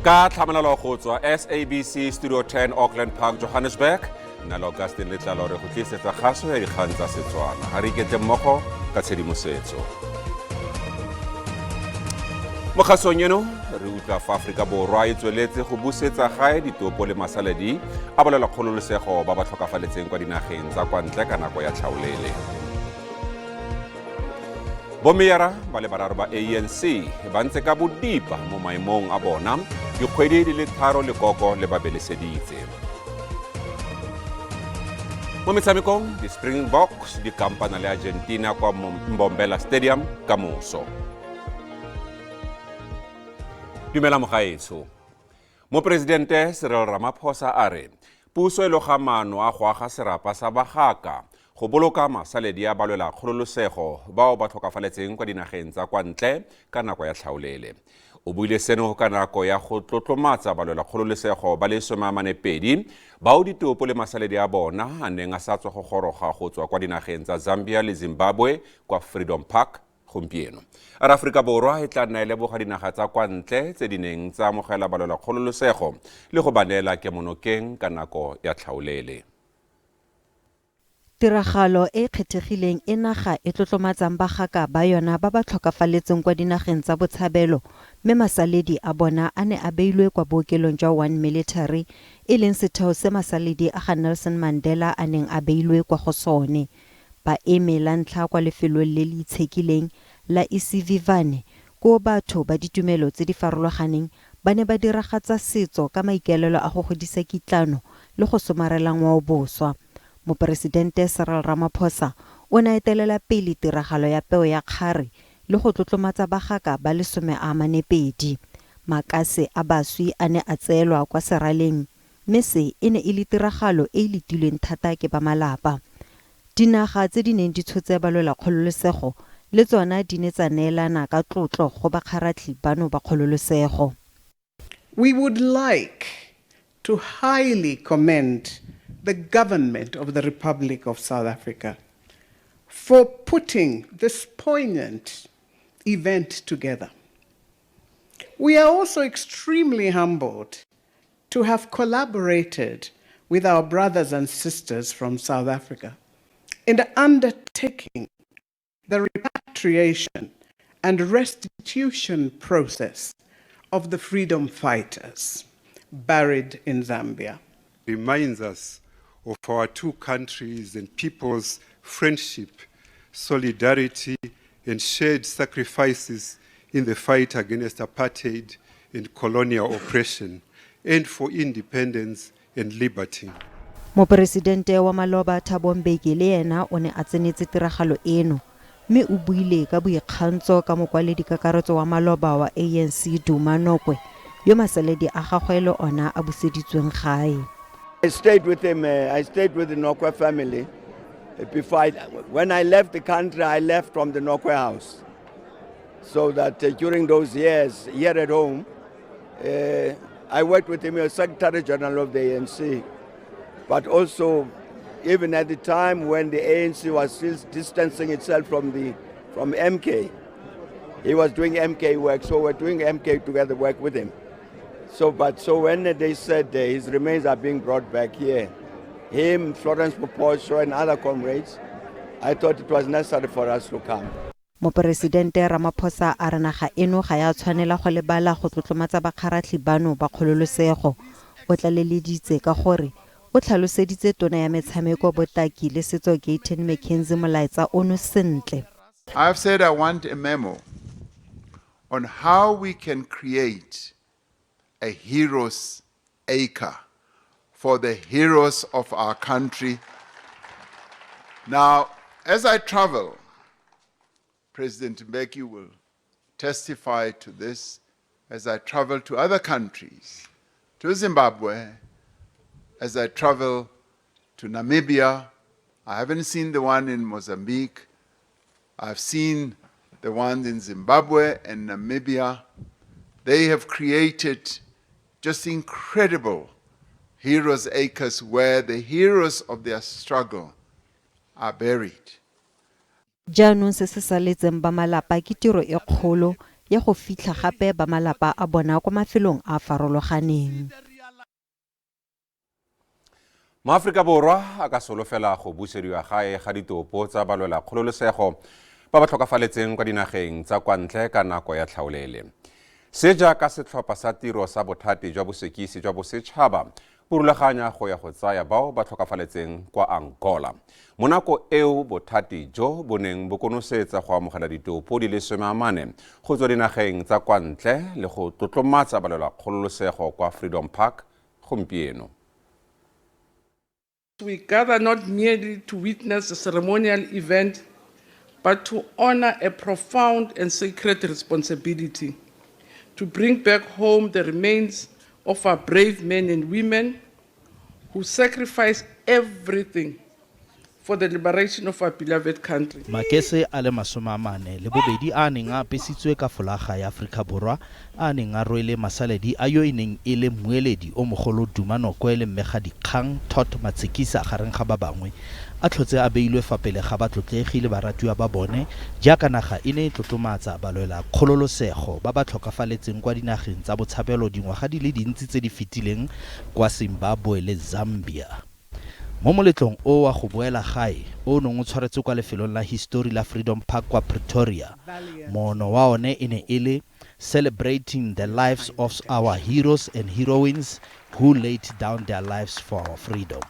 Ka tlhamalalo go tswa SABC Studio 10, Auckland Park, Johannesburg, nna le Augustin Letlalo re go tlisetsa kgaso ya dikgang tsa Setswana. Ga re iketle mmogo ka tshedimosetso. Mo kgasong eno re utlwa fa Aforika Borwa e tsweletse go busetsa gae ditopo le masaledi a bolela kgololosego ba ba tlhokafaletseng kwa dinageng tsa kwa ntle ka nako ya tlhaolele. Bomeyara ba le bararo ba ANC ba ntse ka bodipa mo maemong a bona dikgwedi di le 3 lekoko le ba beleseditse. Mo metshamekong, di-Springboks di kampana le Argentina kwa Mbombela Stadium ka moso. Dumela mogaetsho. Moporesidente Cyril Ramaphosa a re puso e loga maano a go aga serapa sa bagaka go boloka masaledi a balwela kgololosego bao ba tlhokafaletseng kwa dinageng tsa kwa ntle ka nako ya tlhaolele. O buile seno ka nako ya go tlotlomatsa balwela kgololosego ba le 42 bao ditopo le masaledi a bona a neng a sa tswa go goroga go tswa kwa dinageng tsa Zambia le Zimbabwe kwa Freedom Park gompieno. A re Aforika Borwa e tla nna e leboga dinaga tsa kwa ntle tse di neng tsa amogela balwela kgololosego le go ba neela kemonokeng ka nako ya tlhaolele. Tiragalo e e kgethegileng e naga e tlotlomatsang bagaka ba yona ba ba tlhokafaletseng kwa dinageng tsa botshabelo mme masaledi a bona a ne a beilwe kwa bookelong jwa One Military, e leng setheo se masaledi a ga Nelson Mandela a neng a beilwe kwa go sone. Ba eme la ntlha kwa lefelong le le itshekileng la Isivivane koo batho ba ditumelo tse di farologaneng ba ne ba diragatsa setso ka maikaelelo a go godisa kitlano le go somarela ngwaoboswa. Moporesidente Cyril Ramaphosa o ne a etelela pele tiragalo ya peo ya kgare le go tlotlomatsa bagaka ba le 42. Makase a baswi a ne a tseelwa kwa seraleng mme se e ne e le tiragalo e e letilweng thata ke ba malapa. Dinaga tse di neng di tshotse balwelakgololesego le tsona di ne tsa neelana ka tlotlo go bakgaratlhi bano ba kgololesego. We would like to highly commend the government of the Republic of South Africa for putting this poignant event together. We are also extremely humbled to have collaborated with our brothers and sisters from South Africa in undertaking the repatriation and restitution process of the freedom fighters buried in Zambia. Reminds us of our two countries and people's friendship, solidarity, and shared sacrifices in the fight against apartheid and colonial oppression, and for independence and liberty. Moporesidente wa maloba Thabo Mbeki le ena o ne a tsenetse tiragalo eno mme o buile ka boikgantsho ka mokwaledi-kakaretso wa maloba wa ANC Duma Nokwe yo masaledi a gagwe le ona a buseditsweng gae. I stayed with him, I stayed with the Nokwe family before when I left the country, I left from the Nokwe house. So that during those years here at home, I worked with him as Secretary General of the ANC. But also, even at the time when the ANC was still distancing itself from MK, he was doing MK work, so we're doing MK together work with him. So when they said his remains are being brought back here, him, Florence Mophosho, and other comrades, I thought it was necessary for us to come. Moporesidente Ramaphosa a re naga eno ga ya tshwanela go lebala go tlotlomatsa bakgaratlhi bano ba kgololosego. O tlaleleditse ka gore o tlhaloseditse tona ya metshameko, botaki le setso Gayton McKenzie molaetsa ono sentle. I've said I want a memo on how we can create a heroes acre for the heroes of our country. Now, as I travel, President Mbeki will testify to this, as I travel to other countries, to Zimbabwe, as I travel to Namibia, I haven't seen the one in Mozambique. I've seen the ones in Zimbabwe and Namibia. They have created just incredible heroes' acres where the heroes of their struggle are buried. Jaanong se se saletseng ba malapa ke tiro e kgolo ya go fitlha gape ba malapa a bona kwa mafelong a a farologaneng. Maaforika Borwa a ka solofela go busediwa gae ga ditopo tsa balwela kgololosego ba ba tlhokafaletseng kwa dinageng tsa kwa ntle ka nako ya tlhaolele. Se jaaka setlhopha sa tiro sa bothati jwa bosekisi jwa bosetšhaba bo rulaganya go ya go tsaya bao ba tlhokafaletseng kwa Angola. Mo nako eo bothati jo bo neng bo konosetsa go amogela ditopo di le 40 go tswa dinageng tsa kwa ntle le go tlotlomatsa balwela kgololosego kwa Freedom Park gompieno. We gather not merely to witness a ceremonial event, but to honor a profound and sacred responsibility to bring back home the remains of our brave men and women who sacrificed everything for the liberation of our beloved country. Makese a le 42 a a neng a apesitswe ka folaga ya Aforika Borwa a a neng a rwele masaledi a yo e neng e le mmueledi o mogolo Duma Nokwe le mmegadikgang Tot Matshekisa gareng ga ba bangwe, a tlhotse a beilwe fa pele ga batlotlegi le baratiwa ba bone jaaka naga e ne e tlotlomatsa balwelakgololosego ba ba tlhokafaletseng kwa dinageng tsa botshabelo dingwaga di le dintsi tse di fetileng kwa Zimbabwe le Zambia. Mo moletlong o wa go boela gae, o o neng o tshwaretswe kwa lefelong la hisitori la Freedom Park kwa Pretoria, moono wa one e ne e le Celebrating the lives of our heroes and heroines who laid down their lives for our freedom.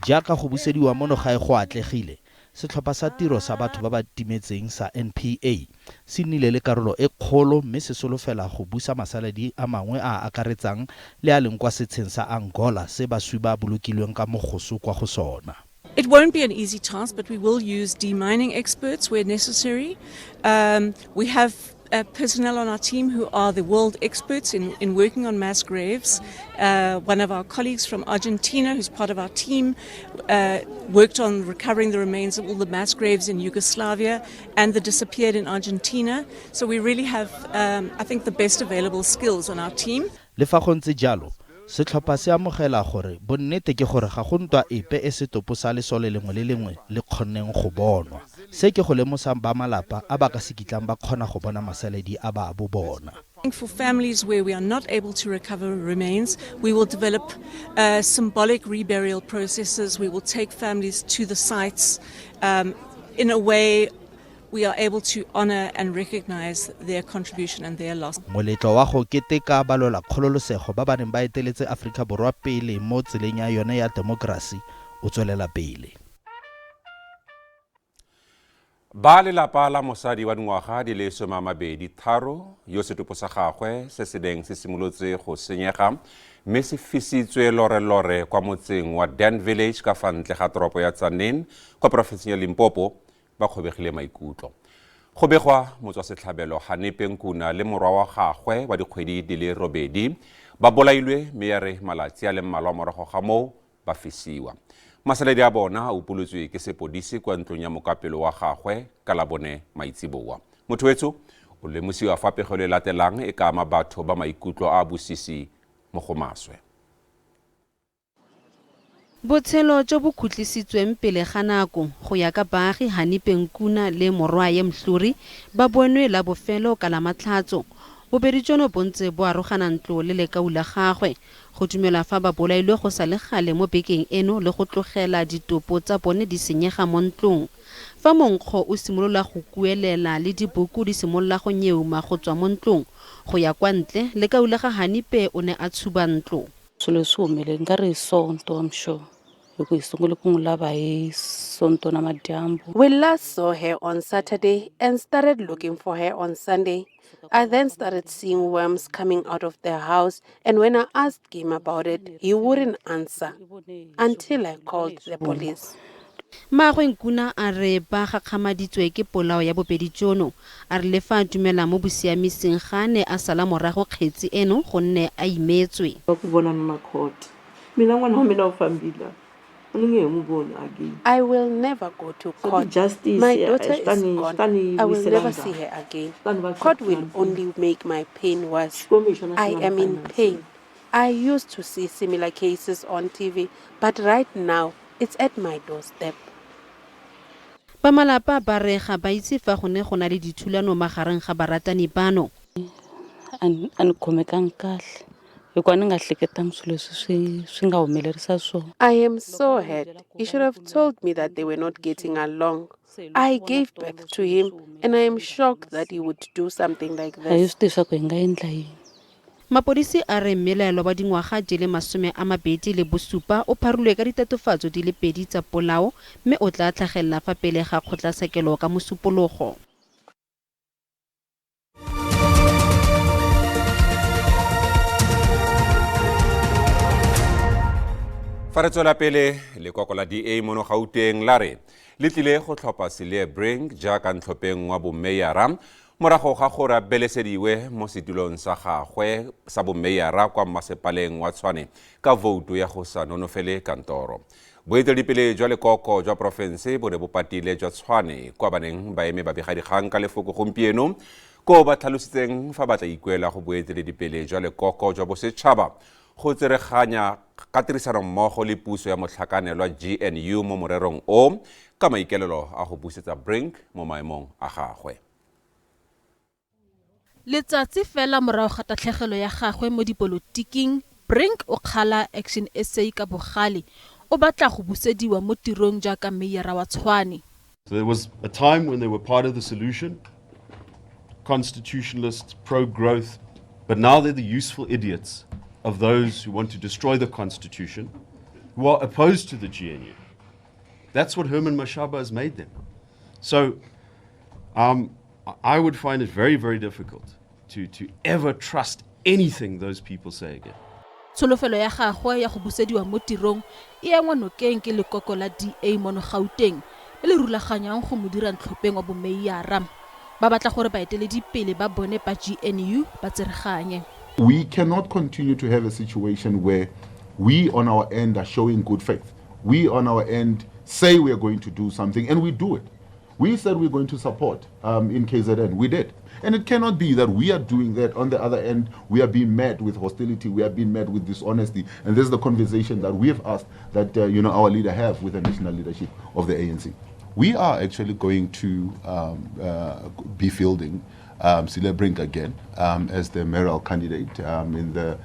Jaaka go busediwa mono gae go atlegile, setlhopha sa tiro sa batho ba ba timetseng sa NPA se nnile le karolo e kgolo mme se solofela go busa masaledi a mangwe a a akaretsang le a leng kwa setsheng sa Angola se baswi ba bolokilweng ka mogoso kwa go sona. It won't be an easy task, but we will use demining experts where necessary. We have personnel on our team who are the world experts in working on mass graves. One of our colleagues from Argentina, who's part of our team, worked on recovering the remains of all the mass graves in Yugoslavia and the disappeared in Argentina. So we really have, I think, the best available skills on our team. Le fa go ntse jalo, setlhopha se amogela gore bonnete ke gore ga go ntwa epe e setopo sa lesole lengwe le lengwe le kgonneng go bonwa. Se ke go lemosa ba malapa a ba ka se kitlang ba kgona go bona masaledi a ba bo bona. For families where we are not able to recover remains, we will develop symbolic reburial processes. We will take families to the sites in a way we are able to honor and recognize their contribution and their loss. Moletlo wa go keteka balwela kgololosego ba ba neng ba eteletse Aforika Borwa pele mo tseleng ya yone ya temokerasi o tswelela pele. Ba lelapa la mosadi wa dingwaga di le 23 yo setopo sa gagwe se se neng se simolotse go senyega mme se fisitswe lorelore kwa motseng wa Dan Village ka fa ntle ga toropo ya Tzaneen kwa porofenseng ya Limpopo ba kgobegile maikutlo. Go begwa motswasetlhabelo Hanepe Nkuna le morwa wa gagwe wa dikgwedi di le 8 ba bolailwe mme ya re malatsi a le mmalwa morago ga moo ba fisiwa. Masaledi a bona a upolotswe ke sepodisi kwa ntlong ya mokapelo wa gagwe ka Labone maitseboa. Motho wetso o lemosiwa fa pegelo e latelang e ka ama batho ba maikutlo a bosisi mo go maswe. Botshelo jo bo khutlisitsweng pele ga nako go ya ka baagi Hanipe Nkuna le morwae Mhluri ba bonwe la bofelo ka la Matlhatso. Bobedi jono bo ntse bo arogana ntlo le lekau la gagwe. Go dumelwa fa ba bolailwe go sa le gale mo bekeng eno le go tlogela ditopo tsa bone di senyega mo ntlong. Fa monkgo o simolola go kuelela le diboko di simolola go nyeuma go tswa mo ntlong go ya kwa ntle, lekau la ga Hanipe o ne a tshuba ntlo. Swilo leswi humelele nkari hi Sonto, I'm sure, hi ku hi sungule ku n'wi lava hi Sonto namadyambu. We last saw her on Saturday and started looking for her on Sunday. I then started seeing worms coming out of the house, and when I asked him about it, he wouldn't answer until I called the police. Mmaagwe Nkuna a re ba gakgamaditswe ke polao ya bobedi jono. A re le fa a dumela mo bosiamising ga a ne a sala morago kgetsi eno gonne a imetswe. Va ku vonana na court. Mina n'wana wa mina u fambile a ni nge he n'wi voni again. I will never go to So court. ti-justice My swi daughter ta is ni swi gone. ta ni I will wisela never ndzhaku. see her again. Swi ta ni vavisa Court ku will tlula mpimo. only make my pain worse. Xikwembu hi xona xi I nga na am in final say. pain. I used to see similar cases on TV, but right now it's at my doorstep. Ba malapa ba re ga ba itse fa go ne go na le dithulano magareng ga baratani bano. a ni khomekangi kahle hikuva ni nga hleketangi swilo leswi swi swi nga humelerisa swona. I am so hurt. He should have told me that they were not getting along. I gave birth to him and I am shocked that he would do something like A hi this. swi tivi swa ku hi nga endla yini. Mapodisi a re mmelaelwa wa dingwaga di le 27 o pharilwe ka ditatofatso di le pedi tsa polao mme o tla tlhagelela fa pele ga kgotlatshekelo ka Mosupologo. Fa re tswela pele, lekoko la DA mono Gauteng la re le tlile go tlhopha Cilliers Brink jaaka ntlhopheng wa bomeyara morago ga gore a belesediwe mo setulong sa gagwe sa bomeyara kwa mmasepaleng wa Tshwane ka voutu ya go sa nonofele kantoro. Boeteledipele jwa lekoko jwa porofense bo ne bo patile jwa Tshwane kwa ba neng ba eme babegadikgang ka lefoko gompieno, koo ba tlhalositseng fa ba tla ikuela go boeteledipele jwa lekoko jwa bosetšhaba go tsereganya ka tirisanommogo le puso ya motlhakanelwa GNU mo morerong o ka maikaelelo a go busetsa Brink mo maemong a gagwe. Letsatsi fela morago ga tatlhegelo ya gagwe mo dipolotiking, Brink o kgala Action SA ka bogale, o batla go busediwa mo tirong jaaka meyara wa Tshwane. So there was a time when they were part of the solution, constitutionalists, pro-growth, but now they're the useful idiots of those who want to destroy the Constitution, who are opposed to the GNU. That's what Herman Mashaba has made them. So I would find it very, very difficult to ever trust anything those people say again. Tsholofelo ya gagwe ya go busediwa mo tirong e engwa nokeng ke lekoko la DA mono Gauteng le le rulaganyang go mo dira ntlhopheng wa bomeyara. Ba batla gore baeteledipele ba bone ba GNU ba tsereganye. We cannot continue to have a situation where we on our end are showing good faith. We on our end say we are going to do something and we do it. We said we're going to support in KZN. We did. And it cannot be that we are doing that. On the other end, we are being met with hostility. We are being met with dishonesty. And this is the conversation that we have asked that our leader have with the national leadership of the ANC. We are actually going to be fielding Cilliers Brink again as the mayoral candidate in the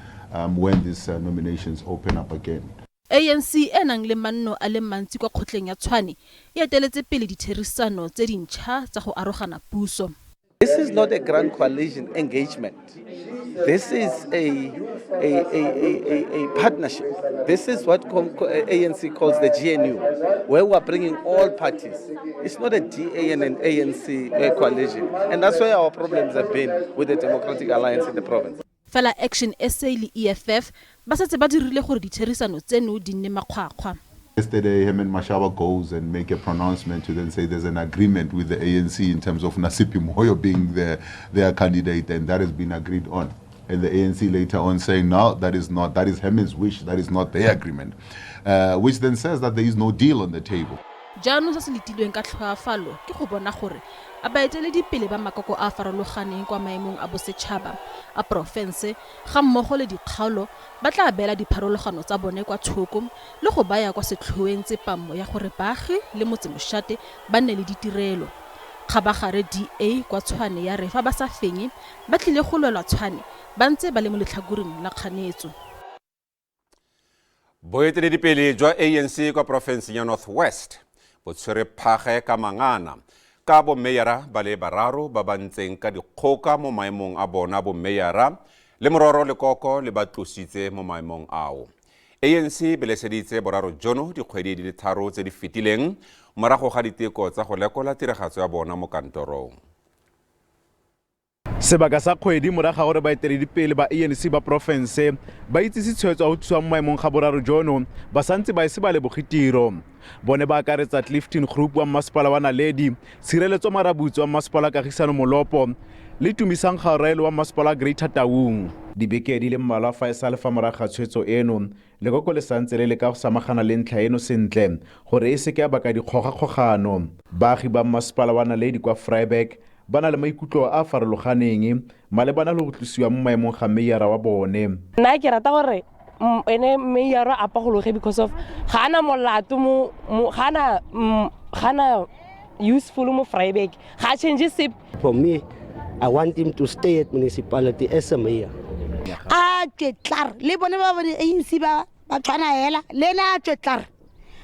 when these nominations open up again. ANC e nang le manno a le mantsi kwa kgotleng ya Tshwane e eteletse pele ditherisano tse dintšha tsa go arogana puso. This is not a grand coalition engagement. This is a partnership. This is what ANC calls the GNU, where we are bringing all parties. It's not a DA and an ANC coalition. And that's where our problems have been with the Democratic Alliance in the province. Fela Action SA le EFF ba setse ba dirile gore ditherisano tseno di nne makgwakgwa. Yesterday, Herman Mashaba goes and make a pronouncement to then say there's an agreement with the ANC in terms of Nasiphi Moyo being their candidate, and that has been agreed on. And the ANC later on saying, no, that is not, that is Herman's wish, that is not their agreement, which then says that there is no deal on the table. Jaanong se se letilweng ka tlhoafalo ke go bona gore a baeteledipele ba makoko a a farologaneng kwa maemong a bosetšhaba a porofense ga mmogo le dikgaolo ba tla beela dipharologano tsa bone kwa thoko le go baya kwa setlhoeng tsepamo ya gore baagi le motsemošate ba nne le ditirelo. Kgabagare DA kwa Tshwane ya re fa ba sa fenye ba tlile go lwelwa Tshwane ba ntse ba le mo letlhakoreng la kganetso. Boeteledipele jwa ANC kwa porofenseng ya North West bo tshwere phage ka mangana ka bomeyara ba le bararo ba ba ntseng ka dikgoka mo maemong a bona bomeyara le mororo lekoko le ba tlositse mo maemong ao. ANC e beleseditse boraro jono dikgwedi di le 3 tse di fetileng morago ga diteko tsa go lekola tiragatso ya bona mo kantorong. Sebaka sa kgwedi morago ga gore baeteledipele ba ANC ba porofense ba itsise tshwetso ya go thusiwa mo maemong ga boraro jono, ba santse ba ise ba leboge tiro. Bone ba akaretsa Clifton Group wa mmasepala wa Naledi, Tshireletso Marabutsi wa mmasepala wa Kagisano Molopo le Tumisang Gauraelo wa mmasepala wa Greater Taung. Dibeke di le mmalwa fa e sa le fa morago ga tshwetso eno, lekoko le santse le leka go samagana le ntlha eno sentle gore e seke ya baka dikgogakgogano. Baagi ba mmasepala wa Naledi kwa Vryburg ba na le maikutlo a a farologaneng malebana le go tlosiwa mo maemong ga meyara wa bone. Nna ke rata gore ene meyara a pagologe because of ga ana molato mo, ga ana useful mo Vryburg, ga a change sepe. For me, I want him to stay at municipality as a mayor. A tswe tlar le bone ba ba ANC ba ba tshwana hela le ena a tswe tlar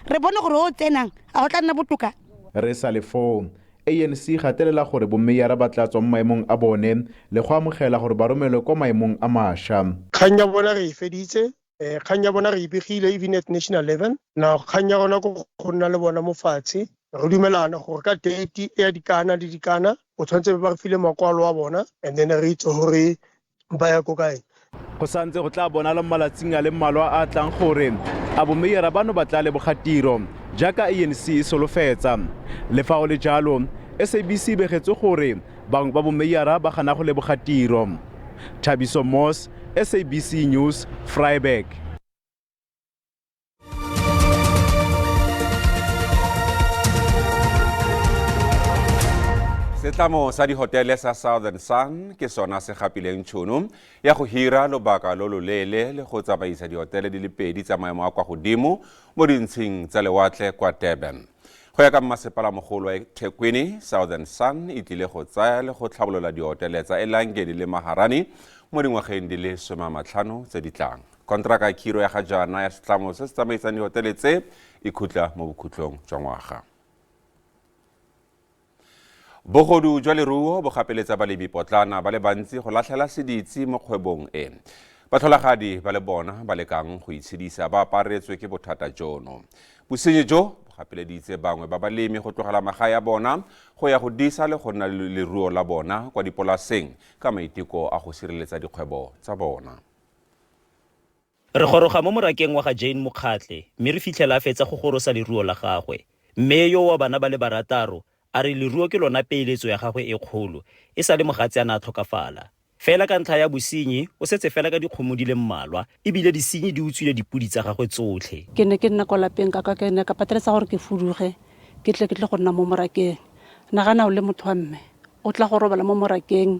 re bone gore o tsenang a go tla nna botoka. Re sa le foo, ANC e gatelela gore bommeyara ba tla tswa mo maemong a bone le go amogela gore ba romelwe kwa maemong a mašwa. Kgang ya bona re e feditse, kgang ya bona re e begile even at national level. Now kgang ya rona ko go nna le bona mo fatshe, re dumelana gore ka date e ya dikana le dikana, o tshwanetse ba re file makwalo a bona and then re itse gore ba ya ko kae. Go santse go tla bonala mo malatsing a le mmalwa a a tlang gore a bomeyara bano ba tla leboga tiro jaaka ANC e solofetsa. Le fa go le jalo, SABC e begetswe gore bangwe ba bomeyara ba gana go leboga tiro. Thabiso Moss, SABC News, Vryburg. Setlamo sa dihotele sa Southern Sun ke sona se gapileng tšhono ya go hira lobaka lo loleele le go tsamaisa dihotele di le pedi tsa maemo a kwa godimo mo dintshing tsa lewatle kwa Durban. Go ya ka mmasepala mogolo wa eThekwini, Southern Sun e tlile go tsaya le go tlhabolola dihotele tsa Elangeni le Maharani mo dingwageng di le 50 tse di tlang. Kontraka ya khiro ya ga jaana ya setlamo se se tsamaisang dihotele tse e khutla mo bokhutlong jwa ngwaga. Bogodu jwa leruo bo gapeletsa balemi potlana ba le bantsi go latlhela seditsi mo kgwebong e. Batlholagadi ba le bona ba lekang go itshedisa ba aparetswe ke bothata jono. Bosenyi jo bo gapeleditse bangwe ba balemi go tlogela magae a bona go ya go disa le go nna le leruo la bona kwa dipolaseng ka maiteko a go sireletsa dikgwebo tsa bona. Re goroga mo morakeng wa ga Jane Mokgatle mme re fitlhela a fetsa go gorosa leruo la gagwe. Mme yo wa bana ba le barataro a re leruo ke lona peeletso ya gagwe e kgolo e sa le mogatse a ne a tlhokafala. Fela ka ntlha ya bosenyi o setse fela ka dikgomo di le mmalwa e bile disenyi di utswile dipodi tsa gagwe tsotlhe. Ke ne ke nna kwa lapeng ka ka ke ne ka pateletsa gore ke fuduge ke tle ke tle go nna mo morakeng. Nagana o le motho wa mme o tla go robala mo morakeng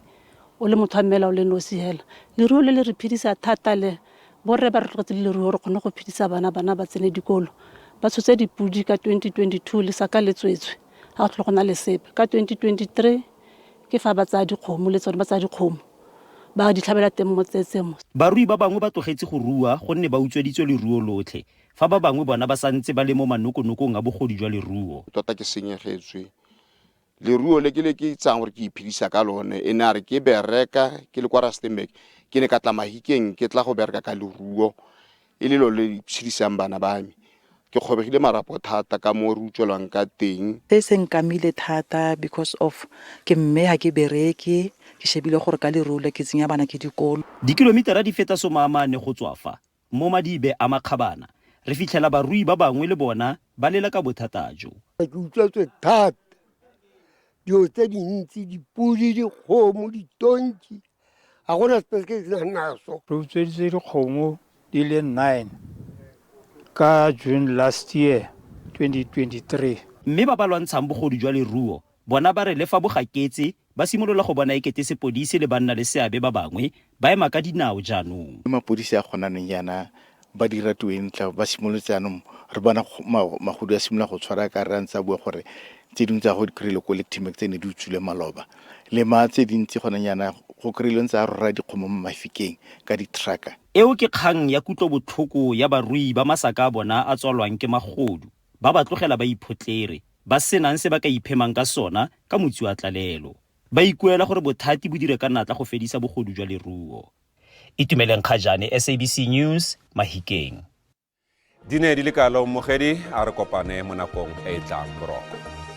o le motho wa mme hela o le nosi hela. Leruo le le re phedisa thata le borre ba re tlogetse le leruo re kgone go phedisa bana, bana ba tsene dikolo. Ba tshotse dipodi ka 2022 le sa ka le tswetswe ga go tlhole go na le sepe. Ka 2023 ke fa ba tsaya dikgomo le tsone ba tsaya dikgomo ba di tlhabela teng mo tsetse mo. Barui ba bangwe ba tlogetse go rua gonne ba utsweditswe leruo lotlhe, fa ba bangwe bona ba santse ba le mo manokonokong a bogodu jwa leruo. Tota ke senyegetswe Leruo le ke le ke itsang gore ke iphedisa ka lone, e ne a re ke bereka ke le kwa Rustenburg, ke ne ka tla Mahikeng ke tla go bereka ka leruo, e le lone le le tshedisang bana ba me. Ke kgobegile marapo thata ka mo re utswelwang ka teng. Se se nkamile thata because of ke mme ga ke bereke, ke shebile gore ka leruo le ke tsenya bana ke dikolo. Dikilomitara di feta 40 go tswa fa, Mo Madibe a Makgabana, re fitlhela barui ba bangwe le bona ba lela ka bothata jo. Ke utswetswe thata dilo tse dintsi, dipodi, dikgomo, ditonki, ga gona sepe se ke senang naso. Re utsweditswe dikgomo di le 9 ka June last year, 2023. Mme ba ba lwantshang bogodu jwa leruo bona ba re le fa bo gaketse, ba simolola go bona ekete sepodisi le bannaleseabe ba bangwe ba ema ka dinao jaanong. Mapodisi a gone anong jaana ba dira tiro e ntle, ba simolotse anong re bona magodu a simolola go tshwara ka re a ntse a bua gore tse dingwe tsa go di kry-ile ko Lectimec tse ne di utswilwe maloba. Le ma tse dintsi gone jaana go kry-ile ntse a rora dikgomo mo mafikeng ka di-trucker. Eo ke kgang ya kutlobotlhoko ya barui ba masaka a bona a tswalwang ke magodu, ba ba tlogela ba iphotlere. ba senang se ba ka iphemang ka sona ka motsi wa tlalelo. Ba ikuela gore bothati bo dire ka natla go fedisa bogodu jwa leruo. Itumeleng Kgajane, SABC News, Mahikeng. Di ne di le kalo mmogedi, a re kopane mo nakong e e tlang. Boroko.